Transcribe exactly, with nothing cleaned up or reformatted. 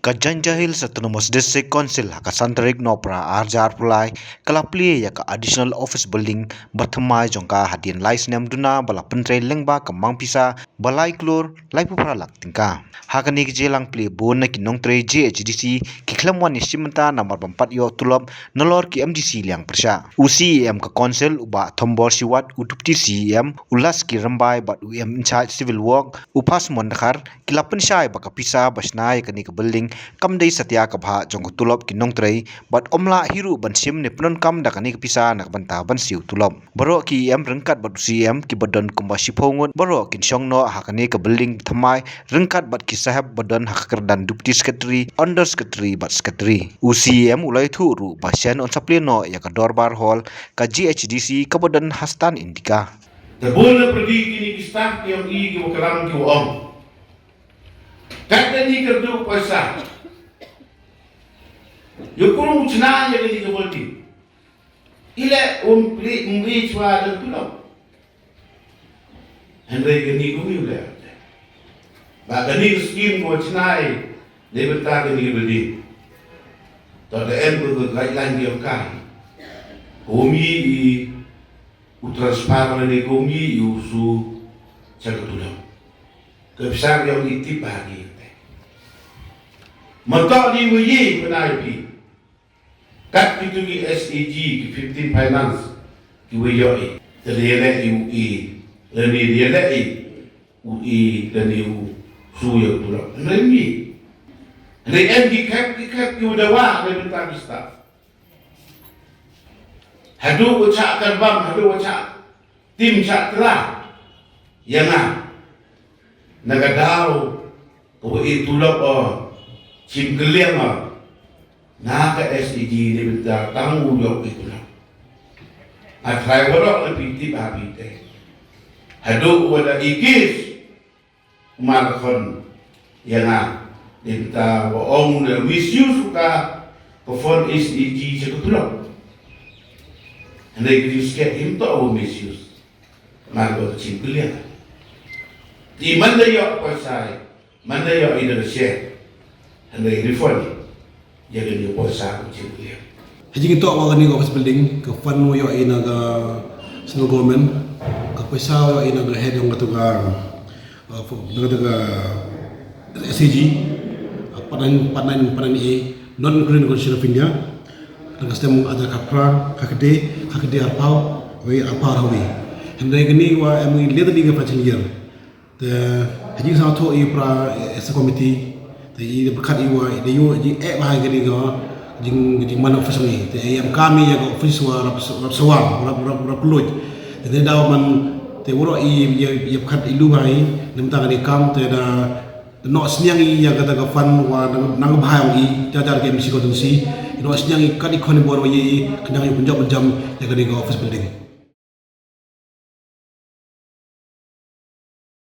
Ka Jaintia Hills Autonomous District Council ha ka san tarik Nohprah arhajar arphew lai ka la plie ïa ka additional office building ba thymmai jong ka hadien lai snem duna ba la pyntrei lyngba ka mang pisa ba lai klur laiphew phra lak tyngka. Ha kane ka jingialang plie bun na ki nongtrei J H A D C ki khlem wan ïashim bynta namar ban pat ïoh tulop nalor ki M D C liang pyrshah. U C E M ka Council u Bah Thombor Shiwat, u Deputy C E M u Laski Rymbai bad u M in charge Civil Work u Phasmon Dkhar ki la pynshai ba ka pisa ba shna ïa kane ka building kam dei satia ka bhah jong ka tulop ki nongtrei bad ym lah hi ruh ban shim ne pyndonkam da kane ka pisa na ka bynta ban siew tulop. Baroh ki E M ryngkat bad u C E M kiba don kumba shiphew ngut baroh kin shong noh ha kane ka building thymmai ryngkat bad ki sahep ba don ha ka kyrdan Deputy Secretary, Under Secretary bad Secretary. U C E M u la ïathuh ruh ba shen yn sa plie noh ïa ka Dorbar Hall ka J H A D C kaba don ha Stand Indica. Te bun na pyrdi kine ki staff ki ong i ki wa klam ki wa ong. Kat da ni kyrduh pisa. Ïa kum u chna ïa kane ka building. I leh um pli um ri chwa da tulop. Hynrei kane ka wi u leh. Ba kane ka skim ko chna i ne bynta kane ka building. To da em ko ka guideline ïa ka. Ko mi i u transfer lane ko mi i u su cha ka tulop. Ka pisa ïa u i tip ba ki te. Ma to di wi yi pynai pi. Kat kitu ki S A G ki fifteen finance ki wa ïoh i. Te leh leh i u i. Lane leh leh i u i lane u su ïa u tulop. Lane mi. Lane em ki kep ki kep ki u dawa lane bynta ki staff. Haduh u chah karbam, haduh u chah tim chah tra. Ïa nga. Na ka daw ka wa i tulop o chim kylliang o. Na ka S A G ne bynta tang u ïoh i tulop. Nga trai warok le piti ba pite. Haduh wa da i kis. Mar khon ïa nga ne bynta wa ong ne misuse ka ka fund S A G cha ka tulop. Hynrei ka jingskhem him to wa misuse. Mar ko chim kylliang. Ti man da ïoh pisa. Man da ïoh i da share. Hynrei refund. Ïa ka ni pisa ka chim kylliang. Ha jingïatoh wa kane ka office building, ka fund wa ïoh i na ka central government, ka pisa wa ïoh i na ka head yong katu ka, uh, fo-, na katu ka S A G, uh, part nine, part nine, part nine A, not including the Constitution of India, na ka stem arhajar khatphra, khatkhadei, khatkhadei arphew, wei arphew arphew wei. Hynrei kane wa em i leh da ni ka financial year. Te ha jingsngewthuh i para, eh, as a committee, te i da pyrkhat i wa i da ïoh jingeh bha ïa kane ka jing, jingman office ngi. Te i em kam i ïa ka office wa rap, rap sawar, rap, rap, rap kylluid. Te te daw man te waroh i ïa, ïa pyrkhat i lu bha i, na ka bynta kane ka kam te da noh synñiang i ïa kata ka fund wa nang, nang bha ïa i, jar jar ka M D C constituency, i noh synñiang i kat i khon i bor wa i, khnang i pynjop pynjam ïa kane ka office building.